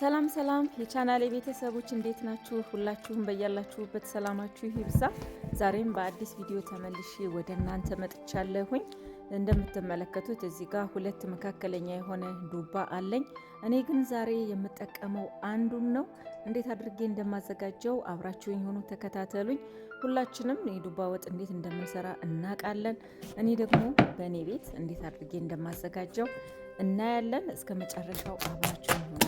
ሰላም ሰላም የቻናሌ ቤተሰቦች፣ እንዴት ናችሁ? ሁላችሁም በያላችሁበት ሰላማችሁ ይብዛ። ዛሬም በአዲስ ቪዲዮ ተመልሼ ወደ እናንተ መጥቻለሁኝ። እንደምትመለከቱት እዚህ ጋር ሁለት መካከለኛ የሆነ ዱባ አለኝ። እኔ ግን ዛሬ የምጠቀመው አንዱን ነው። እንዴት አድርጌ እንደማዘጋጀው አብራችሁኝ ሆኑ፣ ተከታተሉኝ። ሁላችንም የዱባ ወጥ እንዴት እንደምንሰራ እናውቃለን። እኔ ደግሞ በእኔ ቤት እንዴት አድርጌ እንደማዘጋጀው እናያለን። እስከ መጨረሻው አብራችሁኝ ሁኑ።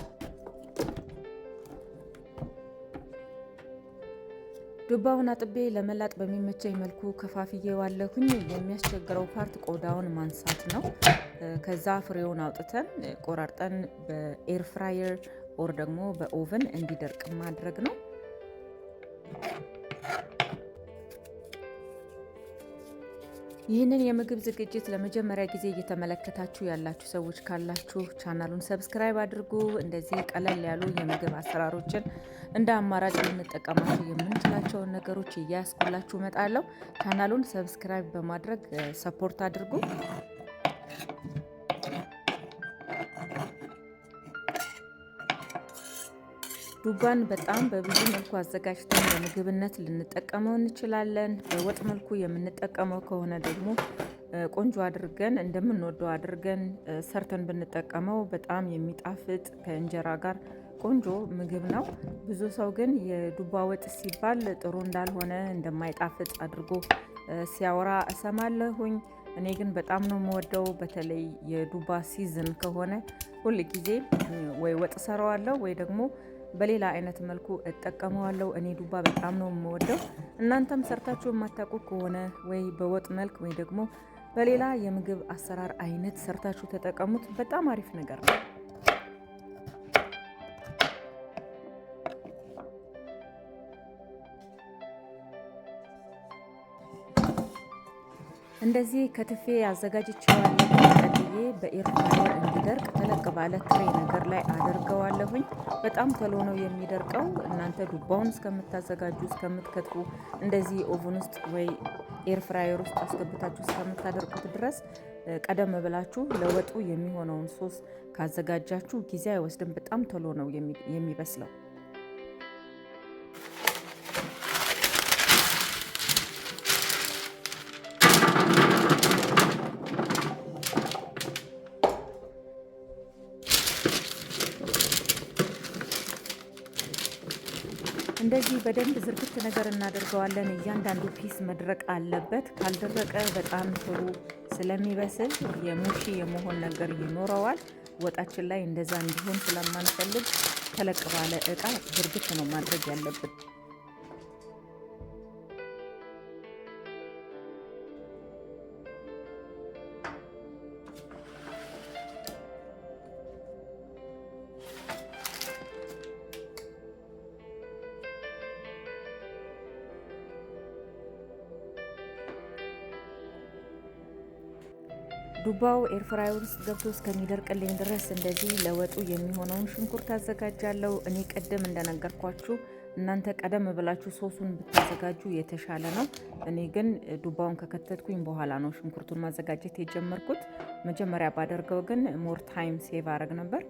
ዱባውን አጥቤ ለመላጥ በሚመቸኝ መልኩ ከፋፍዬዋለሁኝ። የሚያስቸግረው part ቆዳውን ማንሳት ነው። ከዛ ፍሬውን አውጥተን ቆራርጠን በ air fryer or ደግሞ በ oven እንዲደርቅ ማድረግ ነው። ይህንን የምግብ ዝግጅት ለመጀመሪያ ጊዜ እየተመለከታችሁ ያላችሁ ሰዎች ካላችሁ ቻናሉን subscribe አድርጉ። እንደዚህ ቀለል ያሉ የምግብ አሰራሮችን፣ እንደ አማራጭ ልንጠቀማቸው የምንችላቸውን ነገሮች እያያስኩላችሁ እመጣለሁ። ቻናሉን subscribe በማድረግ support አድርጉ። ዱባን በጣም በብዙ መልኩ አዘጋጅተን ለምግብነት ልንጠቀመው እንችላለን። በወጥ መልኩ የምንጠቀመው ከሆነ ደግሞ ቆንጆ አድርገን፣ እንደምንወደው አድርገን ሰርተን ብንጠቀመው በጣም የሚጣፍጥ፣ ከእንጀራ ጋር ቆንጆ ምግብ ነው። ብዙ ሰው ግን የዱባ ወጥ ሲባል ጥሩ እንዳልሆነ፣ እንደማይጣፍጥ አድርጎ ሲያወራ እሰማለሁኝ። እኔ ግን በጣም ነው የምወደው። በተለይ የዱባ season ከሆነ ሁል ጊዜ ወይ ወጥ እሰራዋለሁ ወይ ደግሞ በሌላ አይነት መልኩ እጠቀመዋለሁ። እኔ ዱባ በጣም ነው የምወደው። እናንተም ሰርታችሁ የማታውቁ ከሆነ ወይ በወጥ መልክ ወይ ደግሞ በሌላ የምግብ አሰራር አይነት ሰርታችሁ ተጠቀሙት። በጣም አሪፍ ነገር ነው። እንደዚህ ከትፌ አዘጋጅቼዋለሁ። ቀጥዬ በ air fryer እንዲደርቅ ተለቅ ባለ tray ነገር ላይ አደርገዋለሁኝ። በጣም ቶሎ ነው የሚደርቀው። እናንተ ዱባውን እስከምታዘጋጁ፣ እስከምትከትፉ፣ እንደዚህ oven ውስጥ ወይ air fryer ውስጥ አስገብታችሁ እስከምታደርቁት ድረስ ቀደም ብላችሁ ለወጡ የሚሆነውን ሶስ ካዘጋጃችሁ ጊዜ አይወስድም። በጣም ቶሎ ነው የሚበስለው። እንደዚህ በደንብ ዝርግት ነገር እናደርገዋለን። እያንዳንዱ piece መድረቅ አለበት። ካልደረቀ በጣም ጥሩ ስለሚበስል የ mushy የመሆን ነገር ይኖረዋል። ወጣችን ላይ እንደዛ እንዲሆን ስለማንፈልግ ተለቅ ባለ እቃ ዝርግት ነው ማድረግ ያለብን። ዱባው air fryer ውስጥ ገብቶ እስከሚደርቅልኝ ድረስ እንደዚህ ለወጡ የሚሆነውን ሽንኩርት አዘጋጃለሁ። እኔ ቅድም እንደነገርኳችሁ እናንተ ቀደም ብላችሁ ሶሱን ብታዘጋጁ የተሻለ ነው። እኔ ግን ዱባውን ከከተትኩኝ በኋላ ነው ሽንኩርቱን ማዘጋጀት የጀመርኩት። መጀመሪያ ባደርገው ግን more time save አረግ ነበር።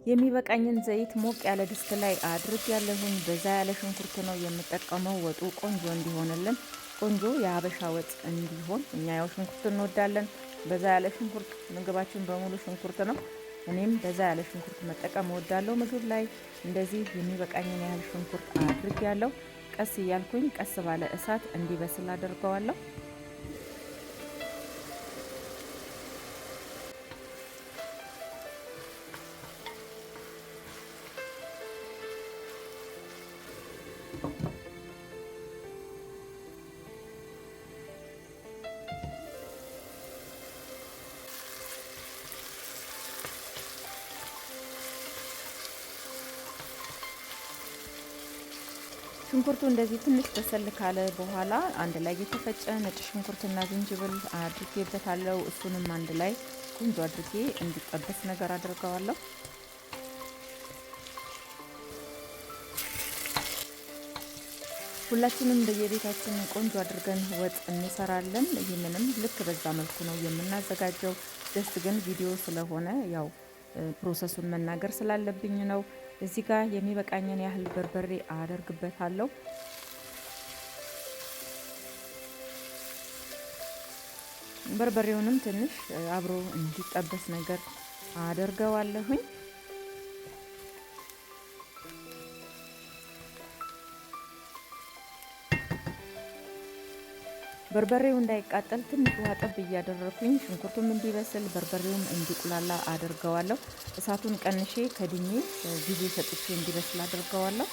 የሚበቃኝን ዘይት ሞቅ ያለ ድስት ላይ አድርጌያለሁኝ። በዛ ያለ ሽንኩርት ነው የምጠቀመው፣ ወጡ ቆንጆ እንዲሆንልን፣ ቆንጆ የሀበሻ ወጥ እንዲሆን። እኛ ያው ሽንኩርት እንወዳለን። በዛ ያለ ሽንኩርት፣ ምግባችን በሙሉ ሽንኩርት ነው። እኔም በዛ ያለ ሽንኩርት መጠቀም እወዳለሁ ምግብ ላይ። እንደዚህ የሚበቃኝን ያህል ሽንኩርት አድርጌያለሁ። ቀስ እያልኩኝ ቀስ ባለ እሳት እንዲበስል አደርገዋለሁ። ሽንኩርቱ እንደዚህ ትንሽ በሰል ካለ በኋላ አንድ ላይ የተፈጨ ነጭ ሽንኩርትና ዝንጅብል አድርጌበታለሁ። እሱንም አንድ ላይ ቆንጆ አድርጌ እንዲጠበስ ነገር አድርገዋለሁ። ሁላችንም በየቤታችን ቆንጆ አድርገን ወጥ እንሰራለን። ይህንንም ልክ በዛ መልኩ ነው የምናዘጋጀው። Just ግን ቪዲዮ ስለሆነ ያው process ኡን መናገር ስላለብኝ ነው። እዚህ ጋር የሚበቃኝን ያህል በርበሬ አደርግበታለሁ። በርበሬውንም ትንሽ አብሮ እንዲጠበስ ነገር አደርገዋለሁኝ። በርበሬው እንዳይቃጠል ትንሽ ውሃ ጠብ እያደረኩኝ ሽንኩርቱም እንዲበስል በርበሬውም እንዲቁላላ አድርገዋለሁ። እሳቱን ቀንሼ ከድኜ ጊዜ ሰጥቼ እንዲበስል አድርገዋለሁ።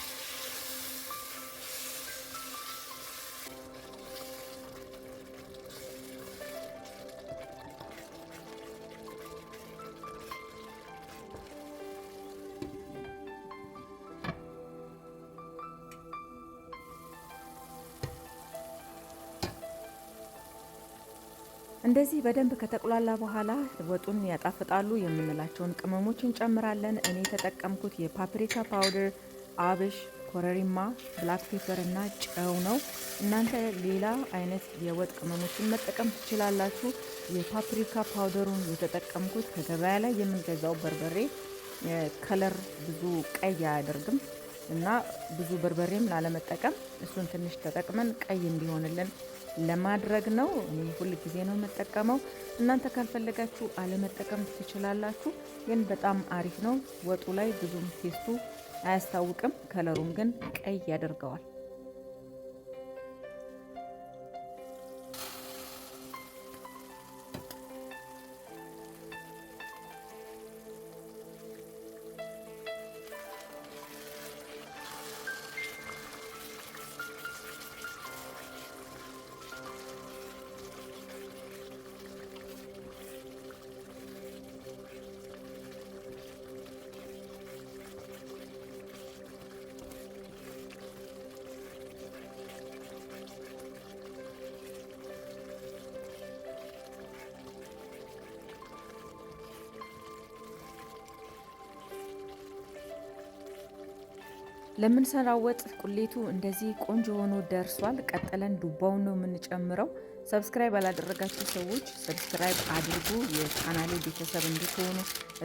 እንደዚህ በደንብ ከተቁላላ በኋላ ወጡን ያጣፍጣሉ የምንላቸውን ቅመሞች እንጨምራለን። እኔ የተጠቀምኩት የ paprika powder፣ አብሽ፣ ኮረሪማ፣ black pepper እና ጨው ነው። እናንተ ሌላ አይነት የወጥ ቅመሞችን መጠቀም ትችላላችሁ። የ paprika powder ኡን የተጠቀምኩት ከገበያ ላይ የምንገዛው በርበሬ color ብዙ ቀይ አያደርግም እና ብዙ በርበሬም ላለመጠቀም እሱን ትንሽ ተጠቅመን ቀይ እንዲሆንልን ለማድረግ ነው። እኔ ሁል ጊዜ ነው የምጠቀመው። እናንተ ካልፈለጋችሁ አለመጠቀም ትችላላችሁ፣ ግን በጣም አሪፍ ነው። ወጡ ላይ ብዙም taste ኡ አያስታውቅም፣ color ኡን ግን ቀይ ያደርገዋል። ለምንሰራው ወጥ ቁሌቱ እንደዚህ ቆንጆ ሆኖ ደርሷል። ቀጥለን ዱባውን ነው የምንጨምረው። Subscribe ያላደረጋችሁ ሰዎች subscribe አድርጉ፣ የቻናሌ ቤተሰብ እንድትሆኑ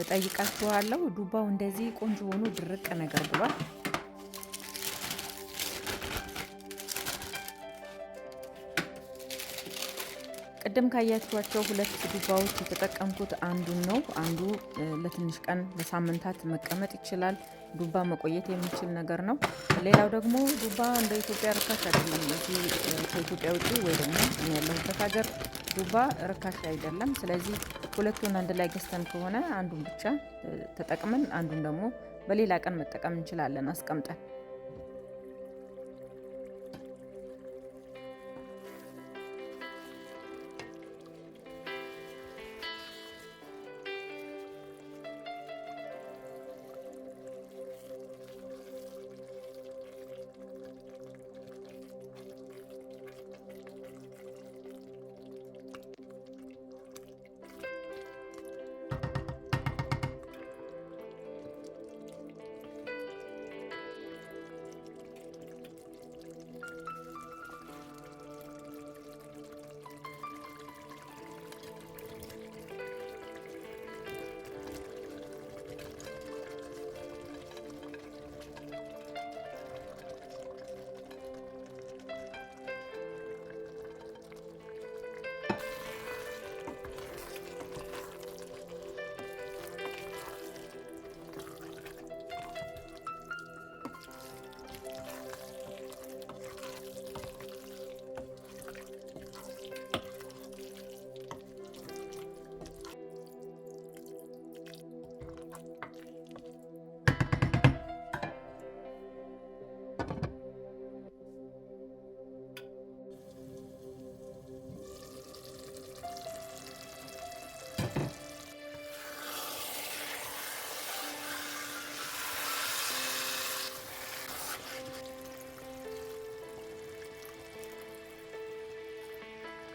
እጠይቃችኋለሁ። ዱባው እንደዚህ ቆንጆ ሆኖ ድርቅ ነገር ብሏል። ቅድም ካያችኋቸው ሁለት ዱባዎች የተጠቀምኩት አንዱን ነው። አንዱ ለትንሽ ቀን ለሳምንታት መቀመጥ ይችላል። ዱባ መቆየት የሚችል ነገር ነው። ሌላው ደግሞ ዱባ እንደ ኢትዮጵያ ርካሽ አይደለም። እዚህ ከኢትዮጵያ ውጪ ወይ ደግሞ እኔ ያለሁበት ሀገር ዱባ ርካሽ አይደለም። ስለዚህ ሁለቱን አንድ ላይ ገዝተን ከሆነ አንዱን ብቻ ተጠቅመን አንዱን ደግሞ በሌላ ቀን መጠቀም እንችላለን አስቀምጠን።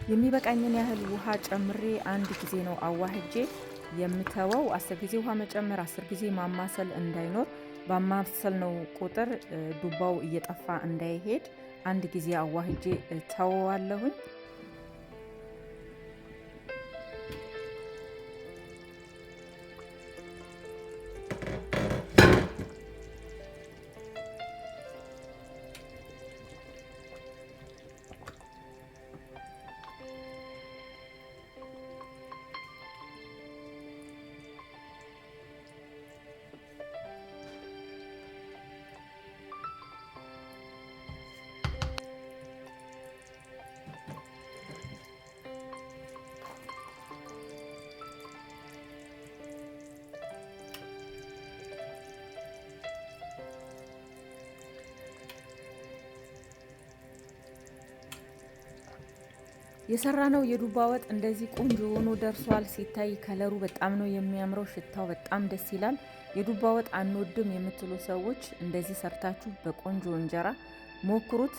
የሚበቃኝን ያህል ውሃ ጨምሬ አንድ ጊዜ ነው አዋህጄ የምተወው። 10 ጊዜ ውሃ መጨመር 10 ጊዜ ማማሰል እንዳይኖር፣ ባማሰል ነው ቁጥር ዱባው እየጠፋ እንዳይሄድ አንድ ጊዜ አዋህጄ ተወዋለሁኝ። የሰራነው የዱባ ወጥ እንደዚህ ቆንጆ ሆኖ ደርሷል። ሲታይ ከለሩ በጣም ነው የሚያምረው፣ ሽታው በጣም ደስ ይላል። የዱባ ወጥ አንወድም የምትሉ ሰዎች እንደዚህ ሰርታችሁ በቆንጆ እንጀራ ሞክሩት፣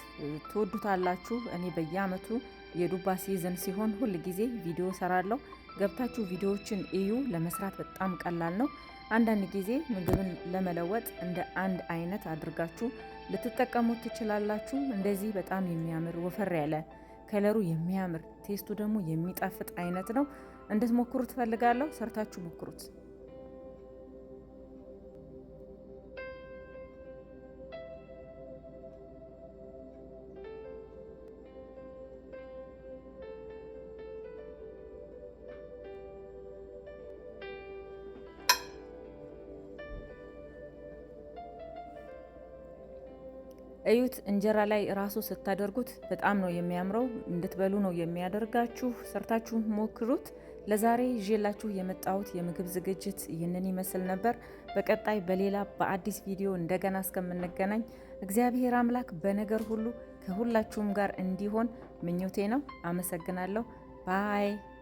ትወዱታላችሁ። እኔ በየአመቱ የዱባ season ሲሆን ሁል ጊዜ ቪዲዮ ሰራለሁ። ገብታችሁ ቪዲዮዎችን እዩ። ለመስራት በጣም ቀላል ነው። አንዳንድ ጊዜ ምግብን ለመለወጥ እንደ አንድ አይነት አድርጋችሁ ልትጠቀሙት ትችላላችሁ። እንደዚህ በጣም የሚያምር ወፈር ያለ ከለሩ የሚያምር taste ኡ ደግሞ የሚጣፍጥ አይነት ነው። እንድትሞክሩት ፈልጋለሁ። ሰርታችሁ ሞክሩት። እዩት። እንጀራ ላይ ራሱ ስታደርጉት በጣም ነው የሚያምረው። እንድትበሉ ነው የሚያደርጋችሁ። ሰርታችሁ ሞክሩት። ለዛሬ ይዤላችሁ የመጣሁት የምግብ ዝግጅት ይህንን ይመስል ነበር። በቀጣይ በሌላ በአዲስ ቪዲዮ እንደገና እስከምንገናኝ እግዚአብሔር አምላክ በነገር ሁሉ ከሁላችሁም ጋር እንዲሆን ምኞቴ ነው። አመሰግናለሁ። Bye።